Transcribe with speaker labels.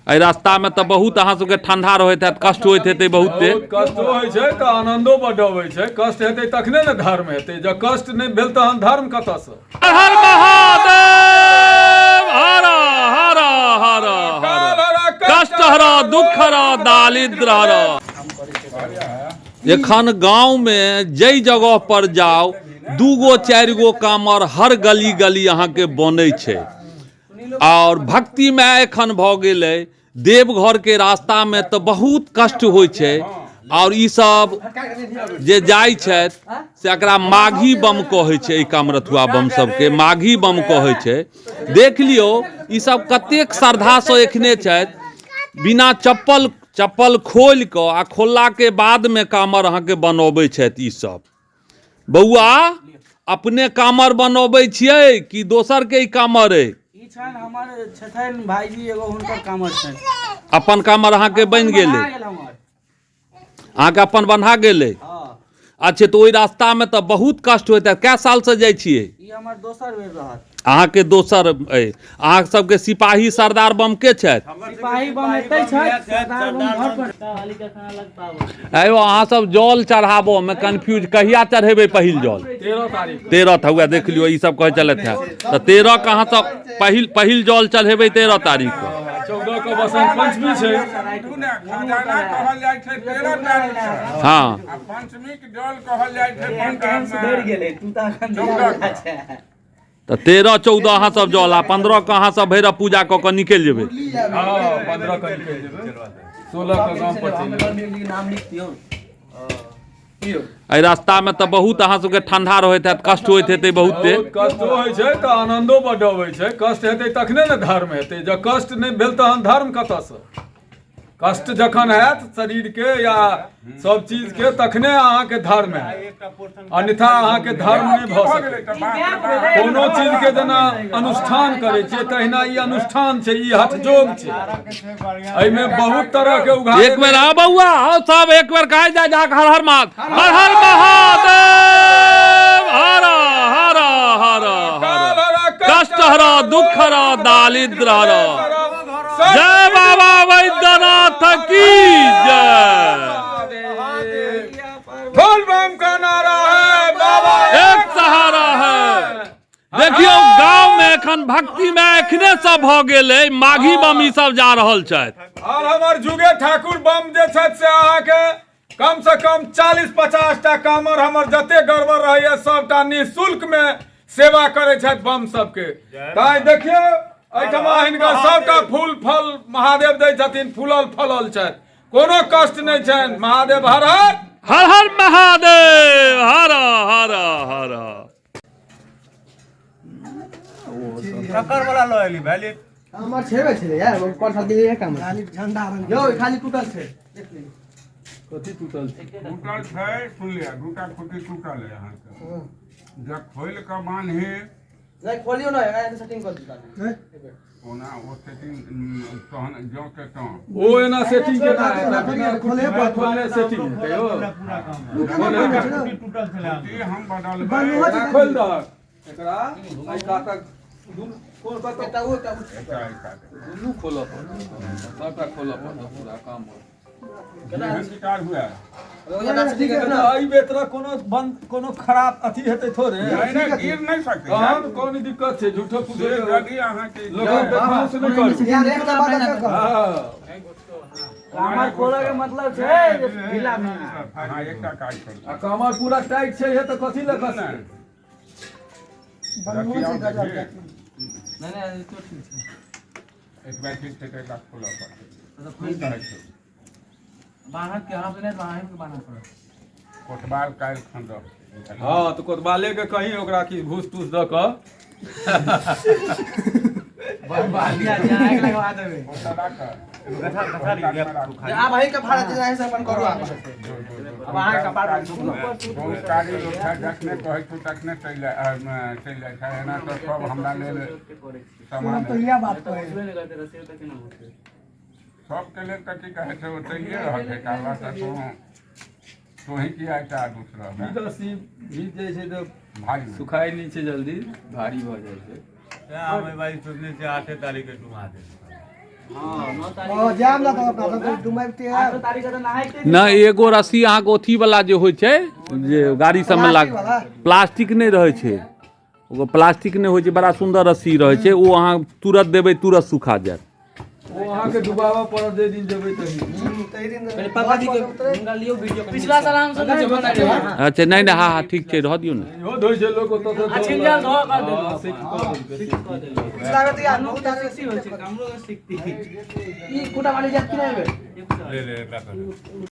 Speaker 1: एहि रास्तामे तऽ बहुत अहाँ सबके ठंडा रहैत हैत, कष्ट होइत हेतै बहुते।
Speaker 2: बहुत कष्टो होइ छै तऽ आनन्दो बड्ड अबै छै। कष्ट हेतै तखने ने धर्म हेतै, जँ कष्ट नहि भेल तहन धर्म कतऽसँ?
Speaker 1: हर हर महादेव, हर हर हर हर, कष्ट हर, दुख हर, दारिद्र हर। एखन गाँवमे जाहि जगह पर जाउ, 2 गो 4 गो कामर हर गली गली अहाँके बनै छै आओर भक्तिमय एखन भऽ गेलै। देवघरके रास्तामे तऽ बहुत कष्ट होइ छै आओर ई सब जे जाइ छथि से एकरा माघी बम कहै छै। एहि कामरथुआ बम सबके माघी बम कहै छै। देख लियौ ई सब कतेक श्रद्धासँ एखने छथि, बिना चप्पल चप्पल खोलि कऽ आ खोललाके बादमे कामर अहाँके बनबै छथि ई सब। बौआ, अपने कामर बनबै छियै कि दोसरके ई कामर अइ?
Speaker 3: ई छनि हमर छथिन भाईजी एगो, हुनकर कामर छनि।
Speaker 1: अपन कामर अहाँके बनि गेलै?
Speaker 3: बना गेल हमर।
Speaker 1: अहाँके अपन बन्हा गेलै?
Speaker 3: हँ।
Speaker 1: अच्छा, तऽ ओहि रास्तामे तऽ बहुत कष्ट होइत हैत। कए सालसँ जाइ छियै?
Speaker 3: ई हमर दोसर बेर रहत।
Speaker 1: अहाँके दोसर अइ। अहाँ सबके सिपाही सरदार बम के छथि?
Speaker 3: सिपाही बम एतै छथि, सरदार बम घर पर।
Speaker 1: आयो, अहाँ सब जल चढ़ाबऽ मे कंफ्यूज, कहिया चढ़ेबै पहिल जल?
Speaker 2: 13 तारीख।
Speaker 1: 13 तऽ हुआ, देख लियौ, ई सब कहै चलत है तऽ 13 के अहाँ सब पहिल पहिल जल चढ़ेबै 13 तारीख के।
Speaker 2: 14 के बसंत पंचमी छै।
Speaker 4: खजाना कहल जाइ छै 13 तारीख के।
Speaker 1: हँ।
Speaker 4: आ पंचमी के जल कहल जाइ छै।
Speaker 3: एहन सुधरि गेलै तू तऽ एखन
Speaker 4: 14 के।
Speaker 1: तऽ 13 14 अहाँ सब जल आ 15 के अहाँ सब भैरव पूजा कऽ कऽ निकलि जेबै।
Speaker 2: हँ, 15 के निकलि जेबै, 16 के गाम पर चलि जेबै।
Speaker 3: नाम लिख दियौ।
Speaker 1: एहि रास्तामे तऽ बहुत अहाँ सबके ठंडा रहैत हैत, कष्ट होइत हेतै बहुते।
Speaker 2: बहुत कष्टो होइ छै तऽ आनन्दो बड्ड अबै छै। कष्ट हेतै तखने ने धर्म हेतै, जँ कष्ट नहि भेल तहन धर्म कतऽसँ? कष्ट जखन हैत शरीरके या सब चीजके तखने अहाँके धर्म हैत, अन्यथा अहाँके धर्म नहि भऽ सकै। कोनो चीजके जेना अनुष्ठान करै छियै तहिना ई अनुष्ठान छै, ई हठयोग छै, एहिमे बहुत तरहके उघाड़े।
Speaker 1: एक बेर आ बौआ, आओ सब एक बेर कहै जा जा, हर हर महादेव, हर हर महादेव, हर हर हर हर, कष्ट हर, दुख हर, दारिद्र हर, जय बाबा वैद्यनाथ की जय।
Speaker 2: बोल बम का नारा है, बाबा
Speaker 1: एक सहारा है। देखियौ, गाँव में एखन भक्ति में एखने सब भऽ गेलै, माघी बम ई सब जा रहल छथि।
Speaker 2: और हमर जुगे ठाकुर बम जे छथि से अहाँके कम से कम 40-50 टा कामर हमर जते गड़बड़ रहैया सबटा निःशुल्क में सेवा करै छथि बम सबके। ताहि देखियौ, एहिठमा हिनकर सबटा फूल फल महादेव दै छथिन, फूलल फलल छथि, कोनो कष्ट नहि छनि। महादेव हर हर
Speaker 1: हर हर महादेव, हर हर हर।
Speaker 5: ककर वाला लऽ एली भैली?
Speaker 6: हमर छेबे छलै यार, हम पर साल के काम
Speaker 3: खाली झंडा रंग
Speaker 6: यौ, खाली टूटल छै, देख लियौ।
Speaker 2: कथी टूटल छै?
Speaker 4: टूटल छै, सुन लिअ, दूटा खुटी टूटल है अहाँके, जब खोलि कऽ बान्ही।
Speaker 6: नहि खोलियौ ने, एना सेटिंग कर दियौ।
Speaker 4: ओना ओ सेटिंग तहन जँ के तँ
Speaker 2: ओ एना सेटिंग केना हेतै? बिना खोलने खोलने सेटिंग हेतै यौ?
Speaker 5: टूटल छलै।
Speaker 4: खुटी हम बदलबै।
Speaker 2: एकरा खोलि दहक, एकरा एहि कातक दुनू कोन कतऽ?
Speaker 6: एकटा ओ, एकटा ओ।
Speaker 4: एकटा एहि कातक।
Speaker 2: दुनू खोलऽ पड़त, सबटा खोलऽ पड़त पूरा काम।
Speaker 4: जेहन विचार हुए।
Speaker 2: एहि बेर कोनो बंद कोनो खराब अथी हेतै थोड़े?
Speaker 4: नहि नहि, गिर नहि सकै।
Speaker 2: तहन कोन दिक्कत छै? झूठो
Speaker 4: से
Speaker 2: फूसो
Speaker 4: यदि अहाँके
Speaker 2: लोकक देखौंस नहि करू।
Speaker 6: यार, एकटा बात कर।
Speaker 2: हँ।
Speaker 3: कामर खोलऽ के मतलब छै जे ढीला भेनाइ।
Speaker 4: अहाँ एकटा काज करू।
Speaker 2: आ कमर पूरा टाइट छै हे तऽ कथी लए खसतै?
Speaker 4: रसिया देखिए।
Speaker 3: नहि नहि, ई तो ठीक छै।
Speaker 4: एतबा ठीक छै तऽ एकरा खोलऽ पड़तै, की कहै छै?
Speaker 3: बान्हत के अहाँ नहि बान्हब के बान्हऽ पड़त।
Speaker 4: कोतवाल काल्हि खन रहतै।
Speaker 2: हँ, तऽ कोतवाले के कही ओकरा कि घूस तूस दऽ कऽ
Speaker 3: आगि लगवा देबै।
Speaker 4: ओतऽ राखऽ।
Speaker 6: आब अहीं के भाड़ा जे अहीं से अपन करू आब।
Speaker 3: अब अहाँके कपार पर ठोकलहुँ।
Speaker 4: बहुत कारी लोक छै, जखने कहै छौ तखने चलि चलि जाइ छै। एना तऽ सब हमरा लेल समान
Speaker 6: तो इएह बात कहै।
Speaker 4: सबके लेल तऽ की कहै छै, ओ चलिए रहल छै। काल्हि तऽ तू तोही किया एकटा आदूस रहबै?
Speaker 2: ई तऽ सीप भीज जाइ छै तऽ
Speaker 4: भारी
Speaker 2: सुखाइ नहि छै जल्दी, भारी भऽ जाइ छै।
Speaker 5: हम एहि बारी सोचने छियै 8 तारीखके डुमा देब।
Speaker 3: हां 9 तारीख।
Speaker 6: ओ जाम ना तो अपना सब डुबाइते है।
Speaker 3: 8 तारीख के तऽ नहाइते।
Speaker 1: नहि, एगो रस्सी अहाँके अथी वाला जे होइ छै, जे गाड़ी सबमे लाग, प्लास्टिक नहि रहै छै ओकर, प्लास्टिक नहि होइ छै, बड़ा सुन्दर रस्सी रहै छै। ओ अहाँ तुरत देबै, तुरत सुखा जायत।
Speaker 2: ओ अहाँके डुबाबऽ पड़त जे दिन जेबै तही दिन।
Speaker 6: तही दिन।
Speaker 3: पापा जी के हुनका लियौ वीडियो। पिछला साल हम सब नहि बनेलियै।
Speaker 1: अच्छा, नहि नहि, हँ हँ, ठीक छै, रहऽ दियौ ने।
Speaker 2: इहो धोइ छै लोक ओतऽ से।
Speaker 3: आ छिंजल धो कऽ देलक।
Speaker 2: हँ, सीख कऽ देलकै।
Speaker 6: पिछला बेर तऽ यार बहुत आदमी
Speaker 3: सेक्सी होइ छै, हमरो सीखती। ई कोटा वाली जात कि नहि?
Speaker 4: ले ले, एकरा कर।